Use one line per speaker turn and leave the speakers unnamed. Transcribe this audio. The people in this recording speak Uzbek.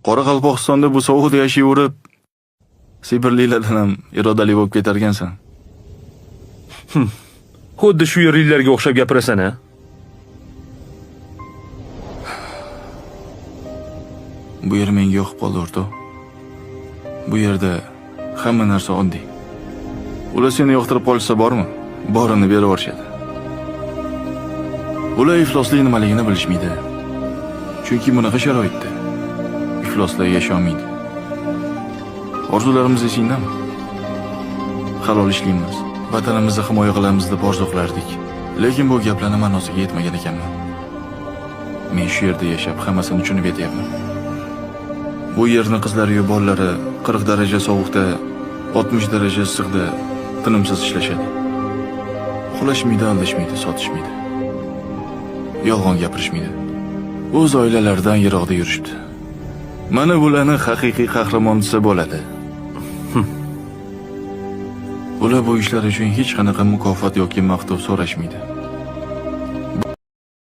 Qoraqalpog'istonda bu sovuqda yashayverib, Sibirliklardan ham irodali bo'lib ketarkansan.
Xuddi shu yerliklarga o'xshab gapirasan, a?
Bu yer menga yoqib qoldi, o'rtoq. Bu yerda hamma narsa oddiy. Ular seni yoqtirib qolishsa bormi? Borini berib yuborishadi. Ular ifloslik nimaligini bilishmaydi. Chunki bunaqa sharoitda ifloslar yasholmaydi. Orzularimiz esingdami? Halol ishlaymiz, vatanimizni himoya qilamiz deb orzu qilardik. Lekin bu gaplarni ma'nosiga yetmagan ekanman. Men shu yerda yashab hammasini tushunib yetyapman. Bu yerni qizlari-yu bolalari 40 daraja sovuqda, 60 daraja issiqda tinimsiz ishlashadi. Uxlashmaydi, aldashmaydi, sotishmaydi. Yolg'on gapirishmaydi. O'z oilalaridan yiroqda yurishibdi. Mana bularni haqiqiy qahramon desa bo'ladi. Ular bu ishlar uchun hech qanaqa mukofot yoki maqtov so'rashmaydi.